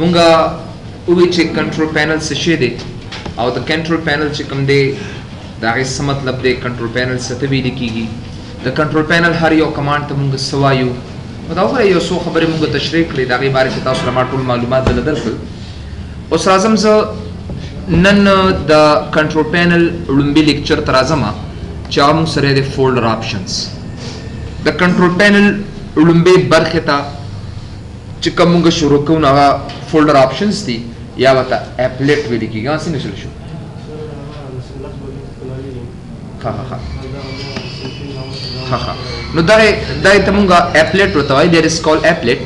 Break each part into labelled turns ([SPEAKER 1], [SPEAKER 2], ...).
[SPEAKER 1] مونږه ووی چې کنټرول پینل څه شی دی او د کنټرول پینل چې کوم دی د هغې څه مطلب دی، کنټرول پینل څه ته ویل کېږي، د کنټرول پینل هر یو کمانډ ته مونږ څه وایو. نو دا وګورئ، یو څو خبرې مونږ تشریح کړې، د هغې باره کې تاسو له ما ټول معلومات دله درکړل. اوس راځم زه نن د کنټرول پینل ړومبي لیکچر ته راځم چې هغه مونږ سره دی فولډر آپشنز. د کنټرول پینل ړومبي برخې ته چې کوم مونږ شروع کوو نو هغه فولډر آپشنز دي یا ورته اپلیټ ویل کېږي. ها، څنګه شروع شو؟ ښه ښه ښه ښه ښه. نو دغه دغه ته مونږ اپلیټ ورته وایو، دیر از کال اپلیټ.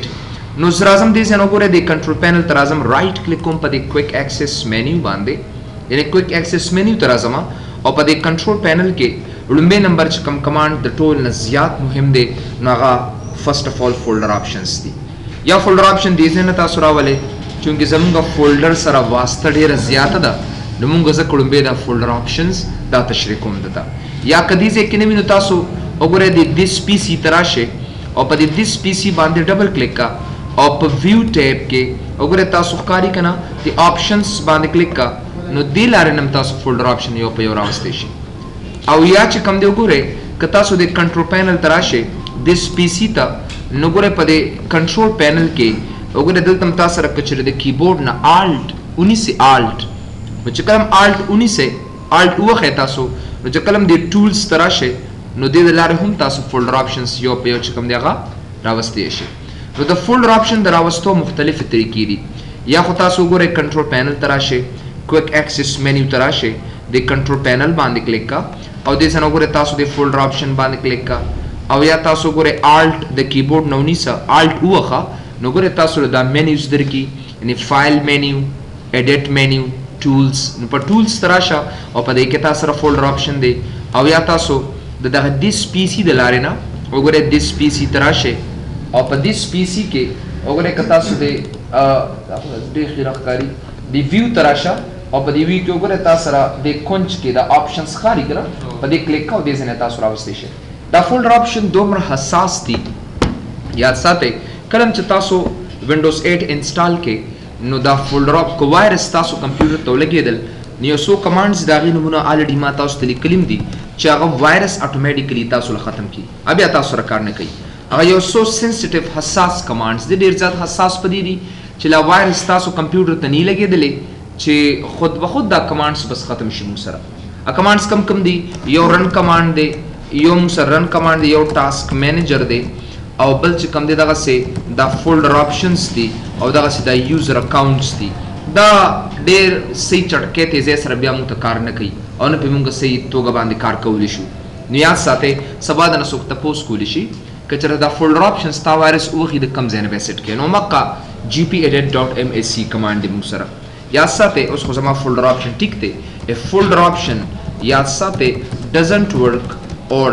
[SPEAKER 1] نو زه راځم دې ځای نه، وګورئ، د کنټرول پینل ته راځم، رایټ کلیک کوم په دې کویک اکسس مینیو باندې، یعنی کویک اکسس مینیو ته راځم او په دې کنټرول پینل کې لومبی نمبر چې کوم کمانډ د ټول نه زیات مهم دی نو هغه فرست اف آل فولډر آپشنز دي. یا فولډر آپشن دې ځای نه تاسو راولئ، چونکې زمونږ فولډر سره واسطه ډیره زیاته ده، نو مونږ ځکه لومبی دا فولډر آپشنز دا تشریح کوم دته. یا که دې ځای کې نه وي نو تاسو وګورئ، د دیس پی سی ته راشئ او په دې دیس پی سی باندې ډبل کلیک کا او په ویو ټیب کې وګورئ تاسو ښکاري که نه، د آپشنز باندې کلیک کا، نو دې لارې نه هم تاسو فولډر آپشن یو په یو راوستی شئ. او یا چې کوم دی وګورئ، که تاسو د کنټرول پینل ته راشئ، دیس پی سی ته، نو ګورئ په دې کنټرول پینل کې وګورئ دلته هم تاسو سره که چېرې د کیبورډ نه آلټ ونیسئ، آلټ، نو چې کله هم آلټ ونیسئ، آلټ ووهئ تاسو، نو چې کله هم دې ټولز ته راشئ نو دې د لارې هم تاسو فولډر آپشنز یو په یو چې کوم دی هغه راوستی شئ. نو د فولډر آپشن د راوستو مختلفې طریقې دي. یا خو تاسو وګورئ، کنټرول پینل ته راشئ، کویک اکسس مینیو ته راشئ، د کنټرول پینل باندې کلیک کا او دې ځای نه وګورئ تاسو د فولډر آپشن باندې کلیک کا. او یا تاسو وګورئ، آلټ د کیبورډ نه ونیسه، آلټ ووهه، نو ګورئ تاسو له دا مینیوز درکړي، یعنی فایل مینیو، ایډیټ مینیو، ټولز. نو په ټولز ته راشه او په دې کې تاسو سره فولډر آپشن دی. او یا تاسو د دغه دیس پی سی د لارې نه وګورئ، دیس پی سی ته راشئ او په دیس پی سی کې وګورئ که تاسو د دا خو ډېر خیره ښکاري، د ویو ته راشه او په دې ویو کې وګورئ تاسو سره د کنج کې د آپشنز ښکاري که نه، په دې کلیک کا او دې ځای نه تاسو راوستی شئ. دا فولډر آپشن دومره حساس دي، یاد ساتئ، کله چې تاسو وینډوز 8 انسټال کړئ نو دا فولډر اپ که وایرس تاسو کمپیوټر ته ولګېدل نو یو څو کمانډز د هغې نومونه الریډي ما تاسو ته لیکلي دي چې هغه وایرس اتوماتیکلی تاسو له ختم کړي او بیا تاسو سره کار نه کوي. هغه یو څو سنسیټیو حساس کمانډز دي، ډېر زیات حساس په دې دي چې لا وایرس تاسو کمپیوټر ته نه لګېدلی چې خود به خود دا کمانډز بس ختم شي. موږ سره کمانډز کم کم دي؟ یو رن کمانډ دی، یو موږ سره رن کمانډ دی، یو ټاسک منیجر دی او بل چې کوم دی دغسې دا فولډر آپشنز دي او دغسې دا یوزر اکاونټس دي. دا ډېر صحیح چټکې تیزۍ سره بیا موږ ته کار نه کوي او نه پرې موږ صحیح توګه باندې کار کولی شو. نو یاد ساتئ، سبا د نه څوک تپوس کولی شي که چېرته دا فولډر آپشنز تا وایرس ووهي د کوم ځای نه به یې سیټ کړې، نو مکه جی پی ایډیټ ډاټ ایم ایس سی کمانډ دی موږ سره. یاد ساتئ، اوس خو زما فولډر آپشن ټیک دی. A folder option، یاد ساتئ، doesn't work or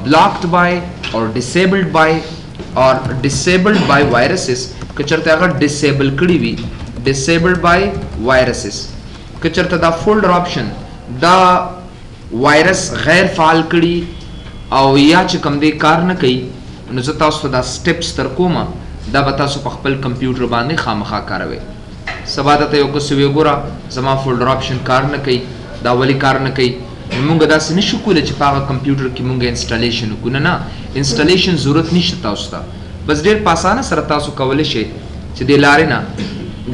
[SPEAKER 1] blocked by or disabled by or disabled by viruses، که چېرته هغه disable کړی وي، disabled by viruses، که چېرته دا فولډر آپشن دا وایرس غیر فعال کړي او یا چې کوم دی کار نه کوي، نو زه تاسو ته دا سټپس در کوم، دا به تاسو په خپل کمپیوټر باندې خامخا کاروئ. سبا ته یو کس وی ګوره زما فولډر آپشن کار نه کوي، دا ولې کار نه کوي؟ نو مونږ داسې نشو کولی چې په هغه کمپیوټر کې مونږ انسټالیشن وکړو. نه نه، انسټالیشن ضرورت نشته تاسو ته، بس ډېر په اسانه سره تاسو کولی شئ چې دې لارې نه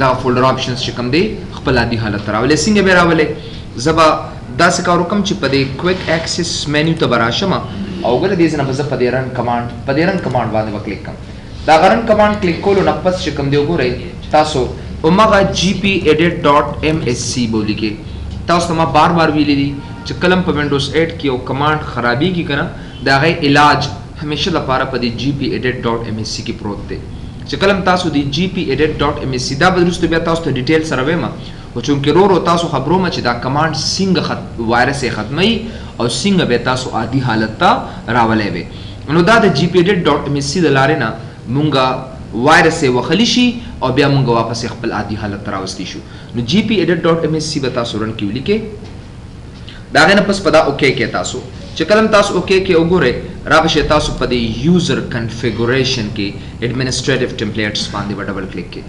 [SPEAKER 1] دا فولډر آپشنز چې کوم دی خپل عادي حالت ته راولئ. څنګه به یې راولئ؟ زه به داسې کار وکړم چې په دې کویک اکسس مینیو ته به راشم او ګوره دې ځای نه به زه په دې رن کمانډ باندې به کلیک کړم. دا رن کمانډ کلیک کولو نه پس چې کوم دی وګورئ تاسو هماغه جی پی ایډیټ ډاټ ایم ایس سی به ولیکئ. تاسو ته ما بار بار ویلي دي چې کله هم په وینډوز 8 کې یو کمانډ خرابېږي که نه، د هغې علاج همیشه لپاره په دې جی پی ایډیټ ډاټ ایم ایس سی کې پروت دی. چې کله هم تاسو د جی پی ایډیټ ډاټ ایم ایس سی، دا به وروسته بیا تاسو ته ډیټیل سره وایم، خو چونکې رو رو تاسو خبروم چې دا کمانډ څنګه وایرس یې ختموي او څنګه به تاسو عادي حالت ته راولی وي، نو دا د جی پی ایډیټ ډاټ ایم ایس سی د لارې نه مونږ وایرس یې وښلی شي او بیا مونږ واپس یې خپل عادي حالت ته راوستی شو. نو جی پی ایډیټ ډاټ ایم ایس سی به تاسو رن کې ولیکئ. د هغې نه پس په دا اوکی کې تاسو چې کله هم تاسو اوکی کې وګورئ را به شئ تاسو په دې یوزر کنفیګوریشن کې، اډمنسټریټیو ټمپلیټس باندې به ډبل کلیک کې.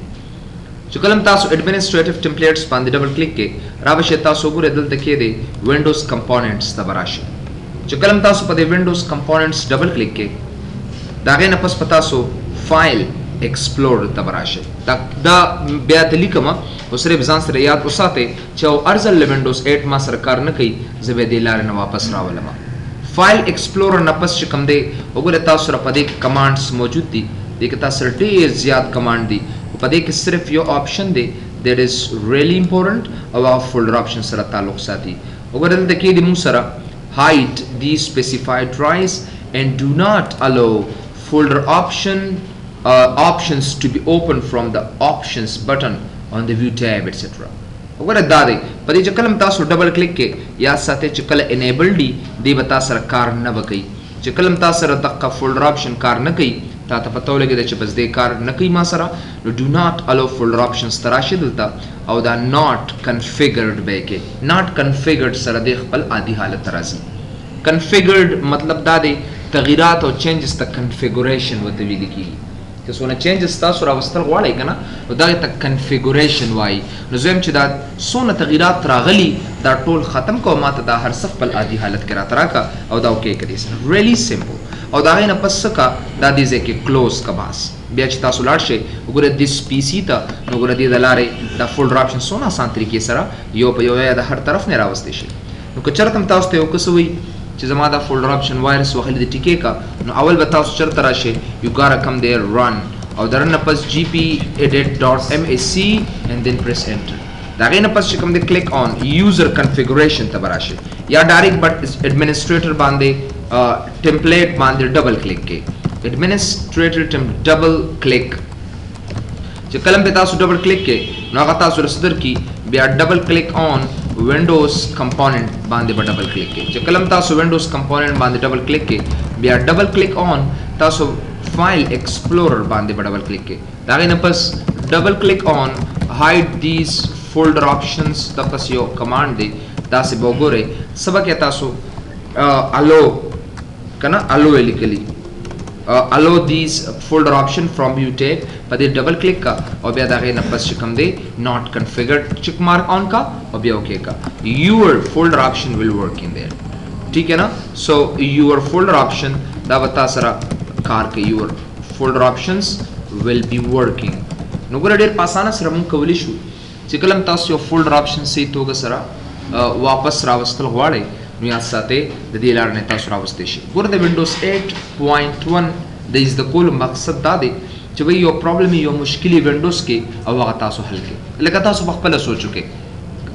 [SPEAKER 1] چې کله تاسو administrative templates باندې double click کې را به شئ، تاسو وګورئ دلته کې دی Windows components ته به راشئ. چې کله تاسو په دې Windows components double click کې، د هغې نه پس په تاسو file explorer ته به راشئ. دا بیا ته لیکم، خو صرف ځان سره یاد وساتئ چې او هر ځل له Windows 8 ما سره کار نه کوي، زه به دې لارې نه واپس راولم. file explorer نه پس چې کوم دی، وګوره تاسو سره په دې کې commands موجود دي. دې کې تاسو سره ډېر زیات command دي، خو په دې کې صرف یو option دی that is really important او هغه folder option سره تعلق ساتي. وګوره دلته کې دي موږ سره hide these specified drives and do not allow folder options to be opened from the options button on the view tab etc. وګوره دا دی، په دې چې کله تاسو double click کې، یاد ساتئ چې کله enable دی، دی به تاسو سره کار نه وکړي. چې کله تاسو سره دغه folder option کار نه کوي، تا ته پته ولګېده چې بس دې کار نه کوي ما سره، نو do not allow folder options ته راشي دلته او دا not configured به کې، not configured سره دې خپل عادي حالت ته راځي. Configured مطلب دا دی، تغییرات او changes ته configuration ورته ویل کېږي. چې څونه changes تاسو راوستل غواړئ که نه، نو دغه ته configuration وایي. نو زه وایم چې دا څونه تغییرات راغلي، دا ټول ختم کوه، ما ته دا هر څه خپل عادي حالت کې راته راکړه او دا okay کړه سره. Really simple. او د هغې نه پس څه کا، دا دې ځای کې close کا. بس بیا چې تاسو لاړ شئ، وګوره this PC ته، نو ګوره دې د لارې دا folder option څونه اسان طریقې سره یو په یو د هر طرف نه راوستی شئ. نو که چېرته هم تاسو ته یو کس وایي چې زما دا folder option virus وهلی دی، ټیکې کا، نو اول به تاسو چېرته راشئ؟ You gotta come there, run، او د run نه پس gpedit.msc and then press enter. د هغې نه پس چې کوم دی، click on user configuration ته به راشئ، یا direct but administrator باندې template باندې double click کې، administrator double click. چې کله په تاسو double click کې، نو هغه تاسو رسدر کی. بیا double click on Windows component باندې به double click کې. چې کله تاسو Windows component باندې double click کې، بیا double click on تاسو file explorer باندې به double click کې. دا غي نه پس double click on hide these folder options. د پس یو command دی، دا سه وګورئ سبا کې تاسو allow کنه، allow لیکلی، allow these folder option from view tab، په دې double click کا او بیا دا غي نه پس چې کوم دی، not configured check mark on کا او بیا okay کا. Your folder option will work in there. ٹھیک ہے نا؟ So your folder option دا وتا سره کار کوي، your folder options will be working. نو ګوره ډیر په اسانه سره مونږ کولی شو چې کله تاسو یو folder option صحیح توګه سره واپس راوستل غواړئ، نو یاد ساتئ د دې لارې نه تاسو راوستی شئ. ګوره د Windows 8.1 د زده کولو مقصد دا دی چې وایي یو problem، یو مشکل Windows کې او هغه تاسو حل کړئ. لکه تاسو په خپله سوچ وکړئ،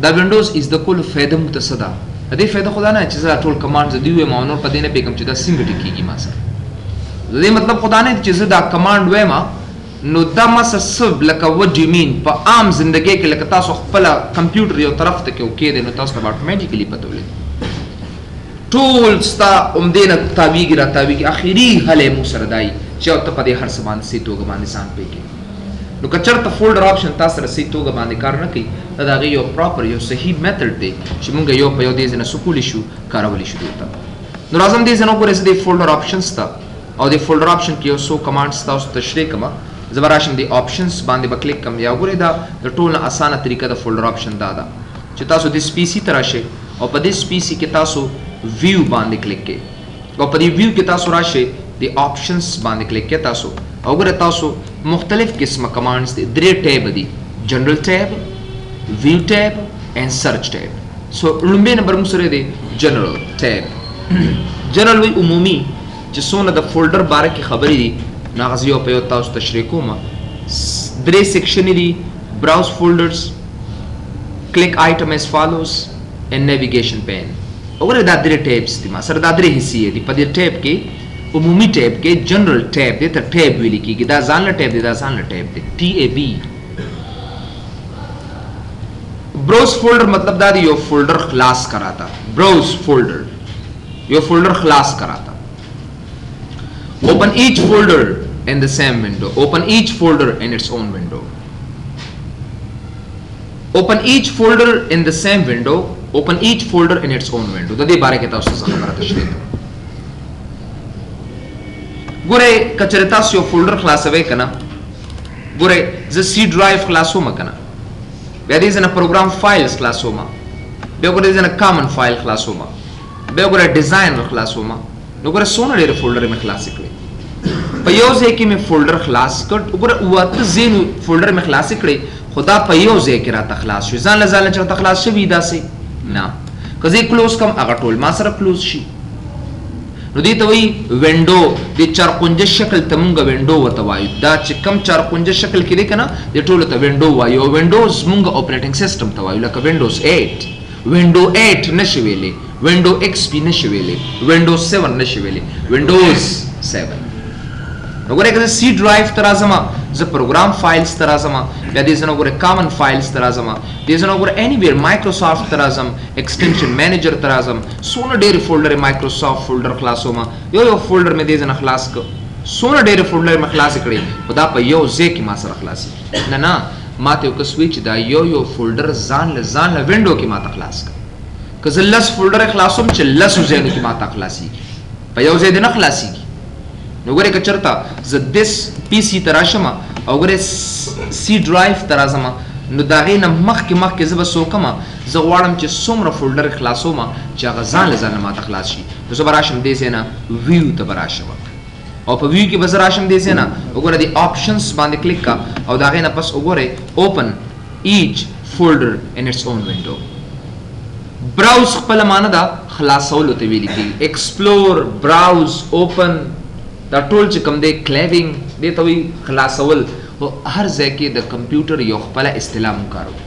[SPEAKER 1] دا Windows زده کولو فایده موږ ته څه ده؟ د دې فایده خو دا نه چې زه ټول commands دی وایم او نور په دې نه پوهېږم چې دا څنګه ټکېږي ما سره. د دې مطلب خو دا نه دی چې زه دا command وایم نو دا ما څه لکه what do you mean په عام زندګۍ کې، لکه تاسو خپله کمپیوټر یو طرف ته کې okay دی، نو تاسو ته به automatically پته ولګي. ټول ستا عمدې نه تاویږي را تاویږي، اخري حل یې موږ سره دی چې او ته په دې هر څه باندې صحیح توګه باندې ځان پوه کړې. نو که چېرته folder option تا سره صحیح توګه باندې کار نه کوي، دا د هغې یو proper، یو صحیح method دی چې موږ یو په یو دې ځای نه څه کولی شو، کارولی شو دې ته. نو راځم دې ځای نه، وګورئ زه دې folder options ته او دې folder option کې یو څو commands تاسو تشریح کوم. زه به راشم دې options باندې به کلیک کوم. یا وګورئ دا د ټول نه اسانه طریقه د folder option دا ده چې تاسو this PC ته راشئ او په this PC کې تاسو view باندې کلیک کړئ او په دې view کې تاسو راشئ، د options باندې کلیک کړئ تاسو او ګوره تاسو مختلف قسمه commands دي. درې tab دي: general tab، view tab and search tab. So لومبی نمبر موږ سره دی general tab. General وی عمومي، چې څونه د folder باره کې خبرې دي، نو هغه زه یو په یو تاسو تشریح کوم. درې section دي: browse folders، click item as follows and navigation pane. وګوره دا درې tabs دي ما سره، دا درې حصې دي په دې tab کې. عمومي tab کې، general tab دی ته tab ویل کېږي. دا ځان له tab دی، دا ځان له tab دی، TAB. Browse folder مطلب دا دی یو folder خلاص کراتا، browse folder یو folder خلاص کراتا. Open each folder in the same window, open each folder in its own window, open each folder in the same window, open each folder in its own window. د دې باره کې تاسو څه خبره تشریح کوم. ګوره کچره تاسو یو folder خلاصوي کنه ګورئ زه C drive خلاصوم که نه، بیا دې ځای نه program files خلاصوم، بیا ګوره دې ځای نه common file خلاصوم، بیا ګوره design خلاصوم. نو ګوره څونه ډېرې folder مې خلاصې کړې. په یو ځای کې مې folder خلاص کړ، وګوره اووه اته ځینو folder مې خلاصې کړې، خو دا په یو ځای کې راته خلاص شوي، ځان له ځانه چې راته خلاص شوي داسې نه، که زه یې close کړم هغه ټول ما سره close شي. نو دې ته وایي window. د چارقنجه شکل ته مونږ window ورته وایو. دا چې کم چارقنجه شکل کې دی که نه، دې ټولو ته window وایو. او وینډوز مونږ operating system ته وایو، لکه وینډوز 8، window 8 نشي ویلی، window XP نشي ویلی، وینډوز 7 نشي ویلی، وینډوز 7. نو ګوره که زه C drive ته راځم، زه program files ته راځم، بیا دې ځای نه ګوره common files ته راځم، دې ځای نه ګوره anywhere Microsoft ته راځم، extension manager ته راځم، څونه ډېرې folder Microsoft folder خلاصوم، یو یو folder مې دې ځای نه خلاص کړ، څونه ډېرې folder مې خلاصې کړې، خو دا په یو ځای کې ما سره خلاصېږي. نه نه، ما ته یو کس وایي چې دا یو یو folder ځان له ځان له window کې ما ته خلاص کړ. که زه لس folder خلاصوم چې لسو ځایونو کې ما ته خلاصېږي، په یو ځای دې نه خلاصېږي. نو ګوره که چېرته زه this PC ته راشم او ګوره C drive ته راځم، نو د هغې نه مخکې مخکې زه به څه وکړم؟ زه غواړم چې څومره folder خلاصوم چې هغه ځان له ځانه ماته خلاص شي. نو زه به راشم دې ځای نه view ته به راشم، او په view کې به زه راشم دې ځای نه وګوره دې options باندې کلیک کا، او د هغې نه پس وګورئ open each folder in its own window. Browse خپله معنی ده خلاصولو ته ویل کېږي. Explore، browse، open، دا ټول چې کوم دی کلیوینګ دې ته وایي خلاصول. خو هر ځای کې د کمپیوټر یو خپله اصطلاح مونږ کاروو.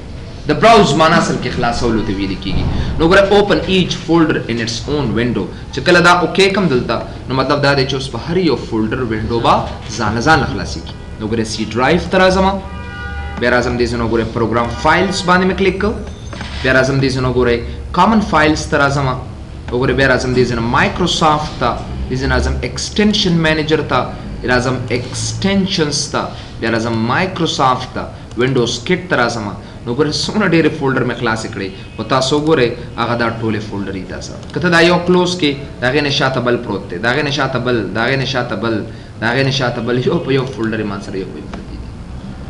[SPEAKER 1] د browse معنا اصل کې خلاصولو ته ویل کېږي. نو ګوره open each folder in its own window، چې کله دا okay کم دلته، نو مطلب دا دی چې اوس په هر یو folder window به ځان له ځانه خلاصېږي. نو ګوره C drive ته راځم، بیا راځم دې ځای نه ګوره program files باندې مې کلیک کړ، بیا راځم دې ځای نه ګوره common files ته راځم، وګوره بیا راځم دې ځای نه مایکروسافټ ته، دې ځای نه راځم extension manager ته، راځم extensions ته، بیا راځم مایکروسافټ ته، Windows Kit ته راځم. نو ګوره څومره ډېرې folder مې خلاصې کړې، خو تاسو وګورئ هغه دا ټولې folder یې تاسو که ته دا یو close کې، د هغې نه شاته بل پروت دی، د هغې نه شاته بل، د هغې نه شاته بل، د هغې نه شاته بل، یو په یو folder یې ما سره یو په یو پرتې دي.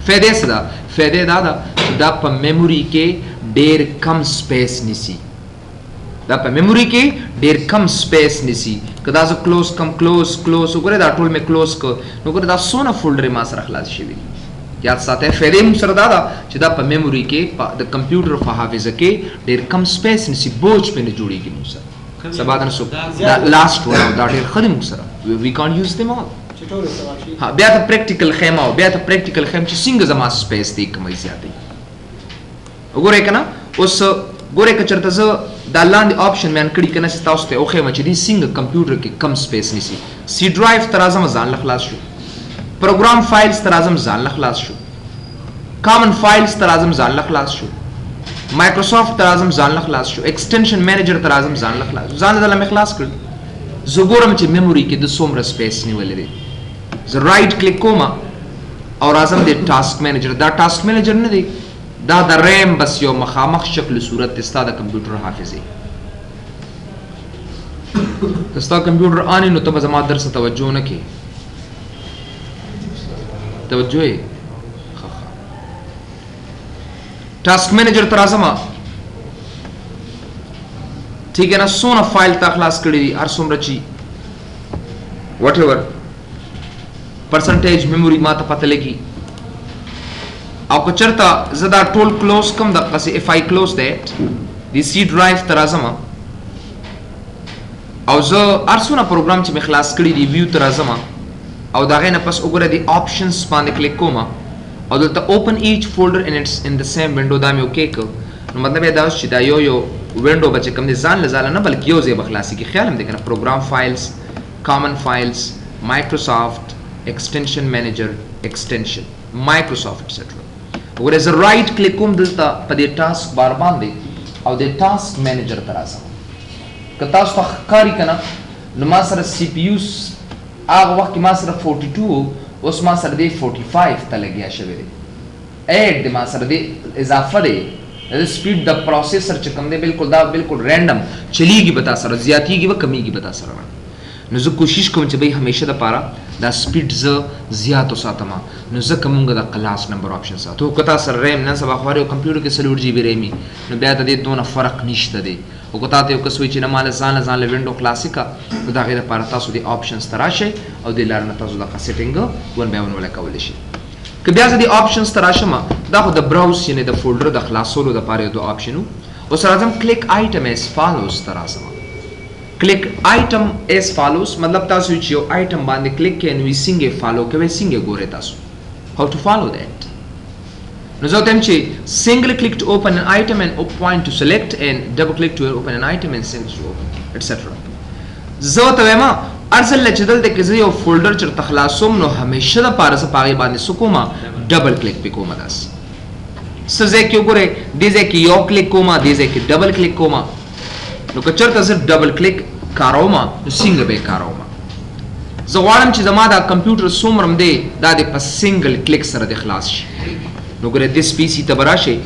[SPEAKER 1] فایده څه ده؟ فایده دا ده چې دا په memory کې ډېر کم space نیسي. دا په memory کې ډېر کم space نیسي. که دا زه close کم، close close، وګوره دا ټول مې close کړ، نو ګوره دا څونه folder ما سره خلاص شوي دي. یاد ساتئ، فایده موږ سره دا ده چې دا په memory کې د کمپیوټر په حافظه کې ډېر کم space نیسي، بوج پې نه جوړېږي موږ سره. سبا د نسو دا last one، دا ډېر ښه دی موږ سره. وی کانټ یوز دیم آل.
[SPEAKER 2] چې ټول استعمال شي.
[SPEAKER 1] ها، بیا ته practical خیمه او بیا ته practical خیم چې څنګه زما space دی کمای زیاتې. وګورئ که نه، اوس ګورئ که چېرته زه دا لاندې option مې on کړي که نه، چې تاسو ته وښیم چې دې څنګه کمپیوټر کې کم space نیسي. C drive ته راځم، ځان له خلاص شو. Program files ته راځم، ځان له خلاص شو. Common files ته راځم، ځان له خلاص شو. مایکروسافټ ته راځم، ځان له خلاص شو. Extension manager ته راځم، ځان له خلاص، ځان له مې خلاص کړ. زه ګورم چې memory کې د څومره space نیولې دی. زه right click کوم او راځم د task manager. دا task manager نه دی، دا د ریم بس یو مخامخ شکل صورت دی ستا د کمپیوټر حافظې. که ستا کمپیوټر on نو ته به زما درس ته توجه نه کې. توجه یې ښه ښه. Task manager ته راځم، ټیک ہے نا؟ څونه فایل تا خلاص کړی دي، هر څومره چې whatever percentage memory ما ته پته لګي. او که چېرته زه دا ټول close کم دقسې، if I close that، د C drive ته راځم او زه هر څونه پروګرام چې مې خلاص کړي دي view ته راځم، او د هغې نه پس وګوره د options باندې کلیک کوم، او دلته open each folder in its in the same window، دا مې okay کړ. نو مطلب یې دا اوس چې دا یو یو window به چې کوم دی ځان له ځانه نه، بلکې یو ځای به خلاصېږي. خیال هم دی که نه؟ Program files، common files، Microsoft، extension manager، extension، Microsoft، etcetera. وګوره زه right click کوم دلته په دې task bar باندې او د task manager ته راځم. که تاسو ته ښکاري که نه، نو ما سره CPU هغه وخت کې ما سره 42 و، اوس ما سره دی 45 ته لګیا شوی دی. add دی ما سره دی، اضافه دی. د speed د processor چې کوم دی، بالکل دا بالکل random چلیږي به، تا سره زیاتیږي به، کمیږي به تا سره نه. نو زه کوشش کوم چې بھئی همیشه د پاره دا سپیډ زه زیات وساتم، نو ځکه مونږ د last number option ساتو. که تا سره ریم نن سبا خو هر یو کمپیوټر کې 4 جی بي ریم وي، نو بیا د دې دونه فرق نشته دی. او که تا ته یو کس وایي چې نه ما له ځان له ځان له window خلاصې کړه، نو د هغې دپاره تاسو دې options ته راشئ او دې لارې نه تاسو دغه setting one by one ولا کولی شئ. که بیا زه دې options ته راشم، دا خو د browse یعنې د folder د خلاصولو دپاره یو دوه option وو. اوس راځم click item as follows ته راځم. click item as follows مطلب تاسو چې یو آیټم باندې کلیک کړئ نو یې څنګه follow کوئ، څنګه ګورئ تاسو، how to follow that. نو زه ورته وایم چې single click to open an item and point to select and double click to open an item and single to open etc. زه ورته وایم هر ځل چې دلته کې زه یو folder چېرته خلاصوم نو همیشه دپاره زه په هغې باندې څه کوم، double click پې کوم. داسې څه ځای کې وګورئ، دې ځای کې یو کلیک کوم، دې ځای کې double click کوم. نو که چېرته زه double click کاروم نو څنګه به یې کاروم؟ زه غواړم چې زما دا کمپیوټر څومره هم دی دا دې په single click سره دې خلاص شي. نو ګوره this PC ته به راشئ،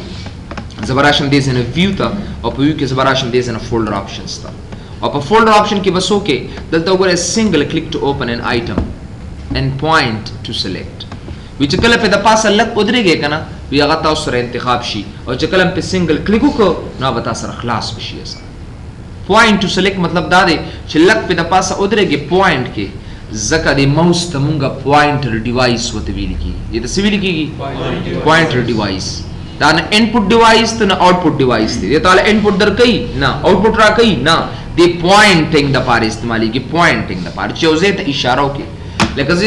[SPEAKER 1] زه به راشم دې ځای نه view ته، او په view کې زه به راشم دې ځای نه folder options ته، او په folder option کې به څه وکړئ، دلته وګورئ single click to open an item and point to select. وی چې کله په د پاسه لږ ودرېږئ که نه، وی هغه تاسو سره انتخاب شي، او چې کله په single click وکړو نو هغه به تاسو سره خلاص به شي. point to select مطلب دا دی چې لږ په د پاسه ودرېږئ point کې، ځکه د ماوس ته مونږ pointer device ورته ویل کېږي. دې ته څه ویل کېږي؟ pointer device. دا نه input device ته نه output device دی. دې ته input درکوي نه، output راکوي نه، د pointing دپاره استعمالېږي. pointing دپاره چې یو ځای ته اشاره وکړي، لکه زه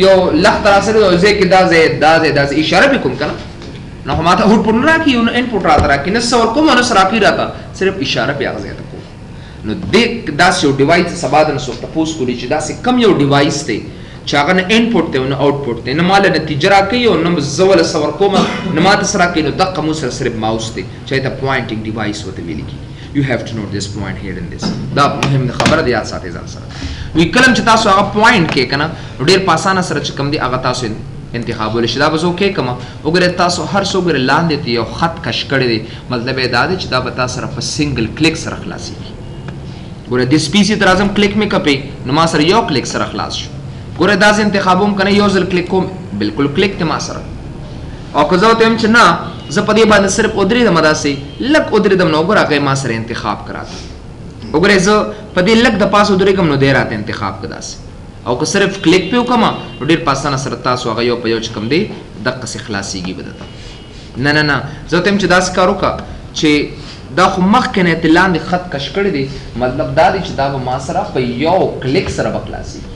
[SPEAKER 1] یو لخت راسره یو ځای کې دا ځای دا ځای دا ځای اشاره پې کوم که نه، نو خو ما ته output نه راکوي نو input راته راکوي، نه څه ورکوم نه څه راکوي راته، صرف اشاره پې هغه ځای ته کوم. نو دې داسې یو device سبا د نه څوک تپوس کولی چې داسې کم یو device دی چې هغه نه input دی او نه output دی، نه ما له نتیجه راکوي او نه زه وله څه ورکوم نه ما ته څه راکوي، نو دقه مونږ سره صرف ماوس دی چې هغې ته pointing device ورته ویل کېږي. You have to note this point here in this. دا مهم خبره ده، یاد ساتئ ځان سره. وی کلم چې تاسو هغه point کې کنه، نو ډېر په اسانه سره چې کوم دی هغه تاسو انتخابولی شئ. دا به زه okay کړم. وګورئ تاسو هر څه وګورئ، لاندې ته یو خط کش کړی دی، مطلب یې دا دی چې دا به تاسو سره په single click سره خلاصېږي. ګوره this PC ته راځم، کلیک مې کپې نو ما سره یو کلیک سره خلاص شو. ګوره دا زه انتخابوم که نه، یو ځل کلیک کوم بالکل کلیک دی ما سره. او که زه ورته وایم چې نه زه په دې باندې صرف ودرېدم، داسې لږ ودرېدم، نو وګوره هغه ما سره انتخاب کړه راته. وګورئ زه په دې لږ د پاسه ودرېږم نو دی راته انتخاب کړه داسې. او که صرف کلیک پې وکړم نو ډېر په اسانه سره تاسو هغه یو په یو چې کوم دی دقسې خلاصېږي به درته. نه نه نه، زه ورته وایم چې داسې کار وکړه چې دا خو مخکې نه ته لاندې خط کش کړی دی، مطلب دا دی چې دا به ما سره په یو کلیک سره به خلاصېږي.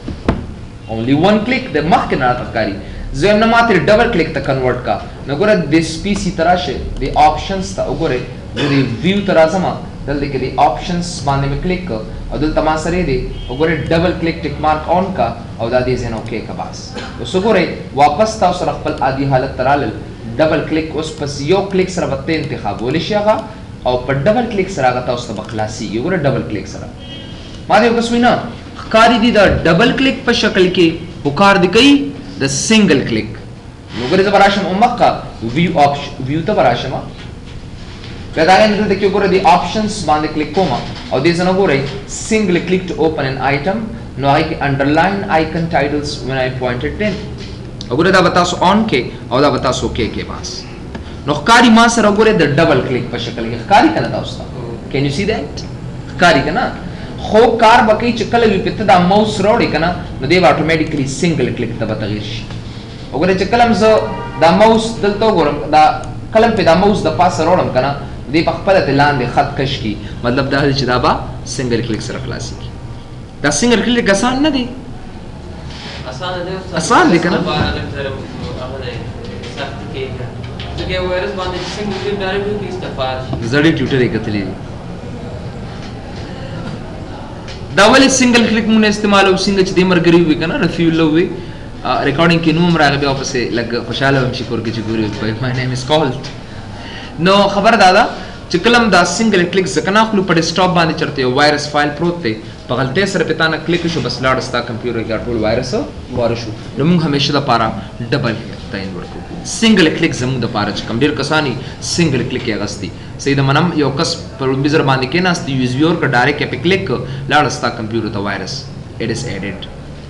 [SPEAKER 1] Only one click د مخکې نه راته ښکاري. زه وایم نه ما ترې double click ته convert کا. نو ګوره this PC ته راشه، دې options ته وګورئ، زه دې view ته راځم، دلته کې دې options باندې مې کلیک کړ او دلته ما سره دی وګورئ double click tick mark on کا او دا دې ځای نه okay کا. بس اوس وګورئ واپس تاسو سره خپل عادي حالت ته رالل. double click اوس پس یو کلیک سره به ته انتخابولی شي هغه، او په double click سره هغه تاسو ته به خلاصېږي. وګوره double click سره ما دې یو کس وایي نه ښکاري دي د double click په شکل کې، خو کار دې کوي د single click. نو ګورې زه به راشم همغه view option، view ته به راشم، بیا د هغې نه دلته کې وګوره دې options باندې کلیک کوم او دې ځای نه ګورئ single click to open an item، نو هغې کې underline icon titles when I pointed 10. وګوره دا به تاسو on کې او دا به تاسو okay کې. بس نو ښکاري ما سره وګورئ د double click په شکل کې ښکاري که نه تاسو ته؟ Can you see that؟ ښکاري که نه؟ خو کار به کوي چې کله وي پې ته دا ماوس راوړې که نه، نو دی به automatically single click ته به تغیر شي. وګوره چې کله هم زه دا ماوس دلته وګورم، دا کله هم پې دا ماوس د پاسه راوړم که نه، دی په خپله ته لاندې خط کش کړي، مطلب دا دی چې دا به single click سره خلاصېږي. دا single click اسان نه دی؟
[SPEAKER 2] اسانه دی استاد.
[SPEAKER 1] اسان دی که نه؟
[SPEAKER 2] ځکه یو وایرس باندې چې څنګه click direct وکړي استفاده شي.
[SPEAKER 1] زړې ټویټر یې کتلې دي. دا ولې single click مونږ استعمالو؟ څنګه چې دې مرګري وي که نه، رفیع الله وي، recording کې نوم راغی، بیا ورپسې لږ خوشحاله وم چې کور کې چې ګوري my name is called. نو خبر دا ده چې کله هم دا single click ځکه نه اخلو، په desktop باندې چېرته یو virus file پروت دی، په غلطۍ سره پې تا نه کلیک شو، بس لاړ ستا کمپیوټر کې ټول وایرس خواره شو. نو موږ همیشه دپاره double click تعین ورکوو. single click زموږ دپاره چې کوم ډېر کسان یې single click یې اخیستي، صحیح ده. منم یو کس په لومړي ځل باندې کېناست، USB ورکړه، direct یې پې کلیک کړ، لاړه ستا کمپیوټر ته وایرس. it is added.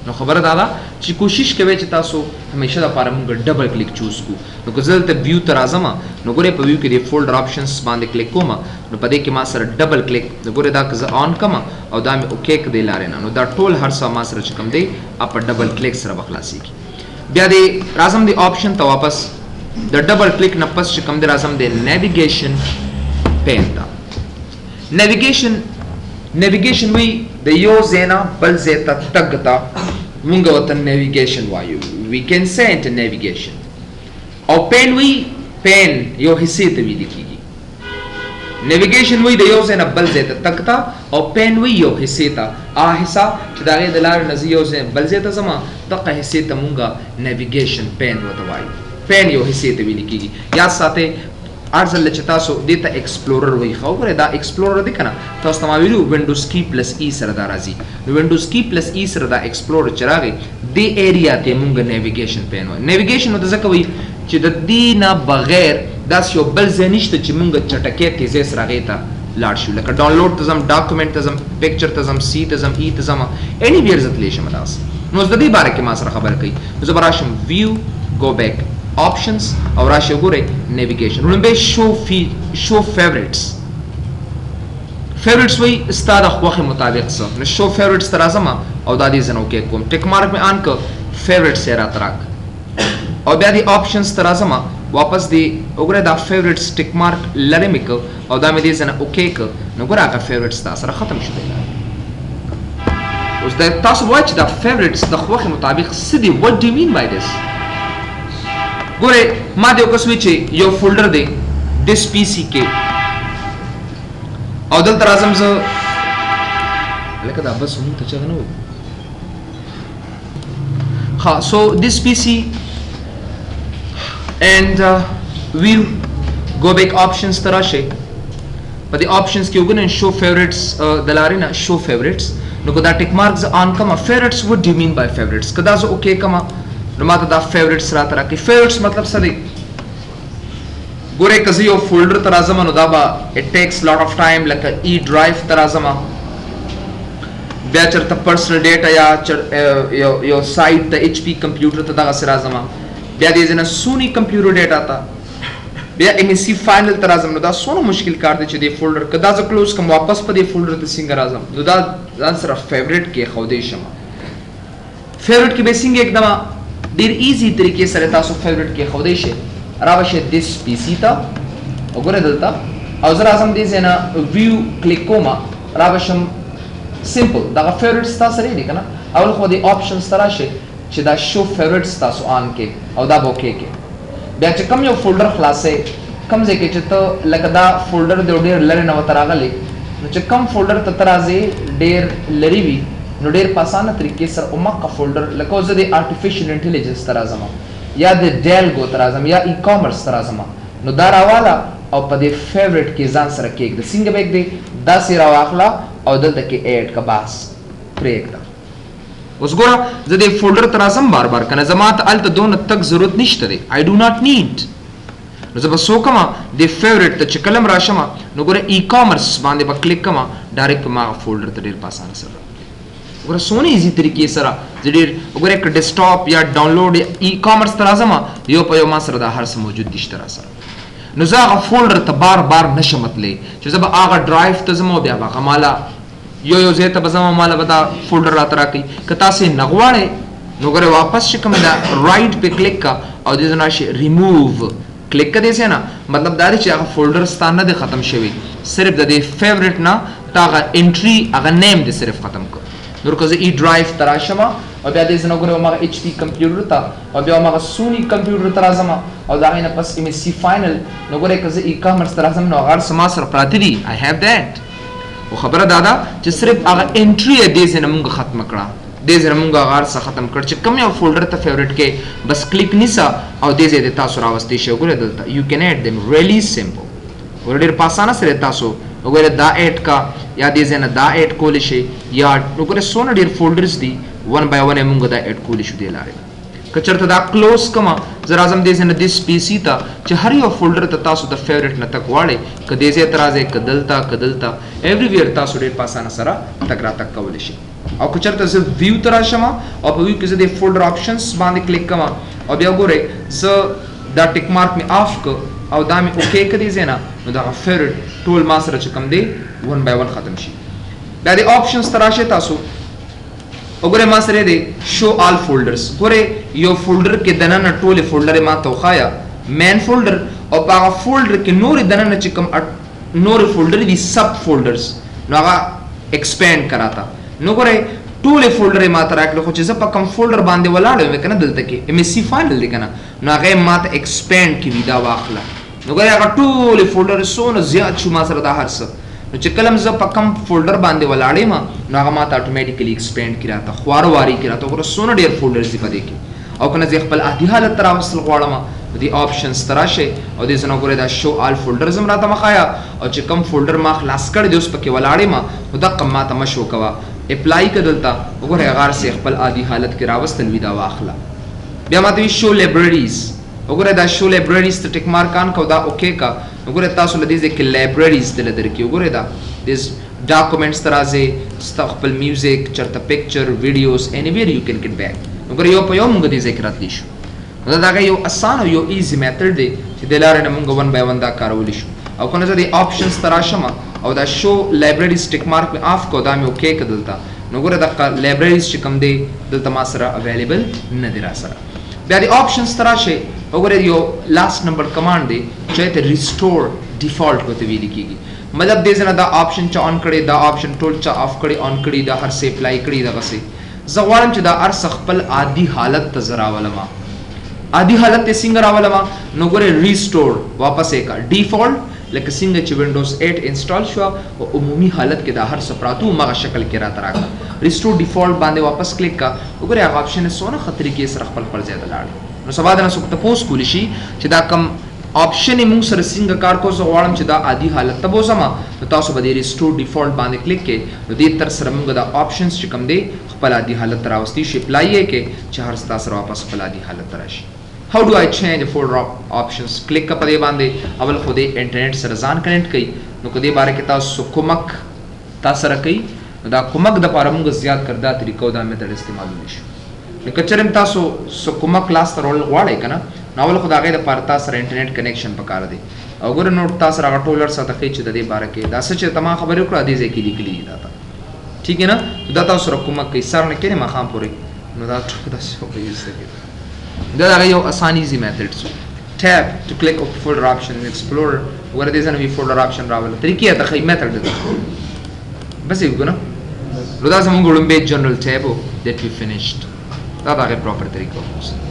[SPEAKER 1] نو خبره دا ده چې کوشش کوئ چې تاسو همیشه دپاره مونږ double click choose کو. نو که زه دلته view ته راځم، نو ګورئ په view کې د folder options باندې کلیک کوم، نو په دې کې ما سره double click، نو ګورئ دا که زه on کړم او دا مې okay که دې لارې نه، نو دا ټول هر څه ما سره چې کوم دی په double click سره به خلاصېږي. بیا دې راځم دې option ته واپس، د double click نه پس چې کوم دی راځم د navigation pane ته. navigation وی د یو ځای نه بل ځای ته تګ ته مونږ ورته navigation وایو، we can say it navigation. او pane وی pane یو حصې ته ویل کېږي. navigation وی د یو ځای نه بل ځای ته تګ ته، او pane وی یو حصې ته، هغه حصه چې د هغې د لارې نه زه یو ځای بل ځای ته ځم، دغه حصې ته مونږ navigation pane ورته وایو. pane یو حصې ته ویل کېږي. یاد ساتئ هر ځل چې تاسو دې ته explorer وایي، ښه وګورئ دا explorer دی که نه، تاسو ته ما ویلو Windows key plus E سره دا راځي. نو Windows key plus E سره دا explorer چې راغی، دې area ته مونږ navigation pane وایو. navigation ورته ځکه وایي چې د دې نه بغیر داسې یو بل ځای نشته چې مونږ چټکې تیزۍ سره هغې ته لاړ شو. لکه ډاونلوډ ته ځم، document ته ځم، picture ته ځم، C ته ځم، E ته ځم، anywhere زه تللی شم داسې. نو اوس د دې باره کې ما سره خبره کوي، نو زه به راشم view، go back، options، او راشي وګورئ navigation. لومړی show favorites. favorites وایي ستا د خوښې مطابق څه. نو show favorites ته راځم او دا دې ځنه okay کوم، tick mark مې on که، favorites یې راته راک. او بیا دې options ته راځم واپس، دې وګوره دا favorites tick mark لرې مې که او دا مې دې ځنه okay که، نو ګوره هغه favorites تا سره ختم شو دی. اوس دا تاسو وایئ چې دا favorites د خوښې مطابق څه دي؟ What do you mean by this? ګوره ما دې وکس وی چې یو folder دی this PC کې، او دلته راځم زه، لکه دا بس مونږ ته چغه نه وو. ها، so this PC and view، go back، options ته راشئ. په دې options کې وګورئ show favorites، د لارې نه show favorites. نو که دا tick mark زه on کړم، favorites، what do you mean by favorites? که دا زه okay کړم، نو ما ته دا favorites راته راکړي. favorites مطلب څه دی؟ ګورئ که زه یو folder ته راځم، نو دا به it takes lot of time. لکه E drive ته راځم، بیا چېرته personal data یا یو site ته، HP computer ته دغسې راځم، بیا دې ځای نه Sony computer data ته، بیا MSC final ته راځم. نو دا څونه مشکل کار دی چې دې folder که دا زه close کړم، واپس په دې folder ته څنګه راځم؟ نو دا ځان سره favorite کې ښودی شم. favorite کې به څنګه اکدم ډیر easy طریقې سره تاسو favorite کې ښودی شئ؟ را به شئ this PC ته، وګورئ دلته، او زه راځم دې ځای نه view click کوم، را به شم simple، دغه favorites تاسو سره دي که نه. اول خو دې options ته راشئ چې دا show favorites تاسو on کې او دا به okay کې. بیا چې کوم یو folder خلاصې، کوم ځای کې چې ته لکه دا folder دی ډېر لرې نه ورته راغلی، نو چې کوم folder ته ته راځې ډېر لرې وي، نو ډېر په اسانه طریقې سره هماغه folder، لکه زه د artificial intelligence ته راځم یا د ډیلګو ته راځم یا e-commerce ته راځم، نو دا راواله او په دې favorite کې ځان سره کېږده. څنګه به کېږدې؟ داسې راواخله او دلته کې add که، بس پرېږده. اوس ګوره زه دې folder ته راځم بار بار که نه، زما ته هلته دونه تګ ضرورت نشته دی، I do not need. نو زه به څه وکړم؟ دې favorite ته چې کله هم راشم، نو ګوره e-commerce باندې به کلیک کړم، direct په ما هغه folder ته ډېر په اسانه سره. وګوره څونه easy طریقې سره زه ډېر، وګوره که desktop یا ډاونلوډ یا e-commerce ته راځم، یو په یو ما سره دا هر څه موجود دي شته را سره. نو زه هغه folder ته بار بار نشم تللی چې زه به هغه ډرایو ته ځم او بیا به هغه ماله یو یو ځای ته به ځم او ماله به دا folder راته راکوي. که تاسې نه غواړئ، نو ګوره واپس چې کوم دا right پې کلیک کا او دې ځای نه راشي ریموو، کلیک که دې ځای نه. مطلب دا دی چې هغه folder ستا نه دی ختم شوی، صرف د دې favorite نه تا هغه entry، هغه name دې صرف ختم کړ. نور که زه E drive ته راشم او بیا دې ځای نه ګورم هماغه HP computer ته او بیا هماغه Sony computer ته راځم او د هغې نه پس MSC final، نو ګورئ که زه e-commerce ته راځم، نو هغه هر څه ما سره پراته دي، I have that. خو خبره دا ده چې صرف هغه entry یې دې ځای نه مونږ ختمه کړه، دې ځای نه مونږ هغه هر څه ختم کړ. چې کوم یو folder ته favorite کې بس کلیک نیسه او دې ځای دې تاسو راوستی شئ. وګورئ دلته you can add them really simple. وګورئ ډېر په اسانه سره تاسو وګورئ دا add کا یا دې ځای نه دا add کولی شئ، یا وګورئ څونه ډېر folders دي، one by one یې مونږ دا add کولی شو دې لارې. که چېرته دا close کړم، زه راځم دې ځای نه this PC ته، چې هر یو folder ته تاسو د favorite نه تک غواړئ، که دې ځای ته راځئ، که دلته، که دلته، everywhere تاسو ډېر په اسانه سره تګ راتګ کولی شئ. او که چېرته زه view ته راشم او په view کې زه د folder options باندې کلیک کوم او بیا ګورئ زه دا tick mark مې off که او دا مې okay که دې ځای نه، نو دغه favorite ټول ما سره چې کوم دی 1 by 1 ختم شي. بیا د options ته راشئ تاسو وګورئ ما سره دی show all folders. ګورئ یو folder کې دننه ټولې folder ما ته وښایه، main folder، او په هغه folder کې نورې دننه چې کوم نورې folder دي sub folders، نو هغه expand که راته. نو ګورئ ټولې folder یې ما ته راکړې، خو چې زه په کوم folder باندې ولاړ یم که نه، دلته کې MSC final دی که نه، نو هغه یې ما ته expand کوي، دا واخله. نو ګورئ هغه ټولې folder څونه زیات شو ما سره دا هر څه. نو چې کله زه په کوم folder باندې ولاړ یم نو هغه ما ته automatically expand کړي راته، خواره واري کړي راته. ګوره څونه ډېر folders دي په دې کې. او که نه زه خپل عادي حالت ته راوستل غواړم، نو دې options ته راشئ او دې ځای نه ګورئ دا show all folders هم راته مه ښایه، او چې کوم folder ما خلاص کړی دی اوس پکې ولاړ یم نو دقه ما ته مه شو کوه، apply که دلته. وګورئ هغه هر څه خپل عادي حالت کې راوستل وي، دا واخله. بیا ما ته وایي show libraries. وګورئ دا show libraries ته tick mark on که او دا okay که. وګورئ تاسو له دې ځای کې libraries دله درکړي. وګورئ دا this documents ته راځئ، ستا خپل music، چېرته picture، videos، anywhere you can get back. وګورئ یو په یو موږ دې ځای کې راتلی شو. نو دا دغه یو اسان او یو easy method دی چې د لارې نه موږ 1 by 1 دا کارولی شو. او که نه زه دې options ته راشم او دا show libraries tick mark مې off که او دا مې okay که دلته، نو ګوره دغه libraries چې کوم دی دلته ما سره available نه دی را سره. بیا دې options ته راشئ، وګورئ یو last number command دی چې ته restore default ورته ویل کېږي. مطلب دې ځای نه دا option چا on کړی، دا option ټول چا off کړی، on کړی، دا هر څه apply کړی دغسې. زه غواړم چې دا هر څه خپل عادي حالت ته زه راولم. عادي حالت ته څنګه راولم؟ نو ګورئ restore واپس یې کړه default، لکه څنګه چې Windows 8 install شو او عمومي حالت کې دا هر څه پراته وو مغه شکل کې راته راکړه. restore default باندې واپس کلیک کا، وګورئ هغه option یې څونه ښه طریقې سره خپل خپل ځای ته لاړ. نو سبا د نه څوک تپوس کولی شي چې دا کم option یې موږ سره څنګه کار کوو، زه غواړم چې دا عادي حالت ته بوځم، نو تاسو به دې restore default باندې کلیک کړئ. نو دې تر سره موږ دا options چې کوم دی خپل عادي حالت ته راوستی شي. apply یې کړئ چې هر څه تاسو سره واپس خپل عادي حالت ته راشي. How do I change folder options؟ کلیک په دې باندې، اول خو دې انټرنیټ سره ځان connect کړئ. نو که دې باره کې تاسو کومک تا سره کوي، نو دا کومک د پاره موږ زیات کړ دا طریقه او دا method استعمالولی شو. نو که چېرې تاسو څه کومک لاس ته راوړل غواړئ که نه، نو اول خو د هغې دپاره تا سره انټرنیټ connection پکار دی. او ګوره نو تا سره هغه ټول هر څه ته ښیي چې د دې باره کې دا څه چې ته ما خبرې وکړه دې ځای کې لیکلي دي دا ته، ټیک دی نه؟ دا تاسو سره کومک کوي سر نه کښېنې ماښام پورې. نو دا ټول داسې وکړئ. دا دغه یو اسان easy method سو. Tab to click of folder option in Explorer. وګوره دې ځای نه وی folder option راوله، طریقې ته ښیي method دی بس یې وکړه. نو دا زموږ وړومبی general tab و that we finished. دا د هغې proper طریقه وه.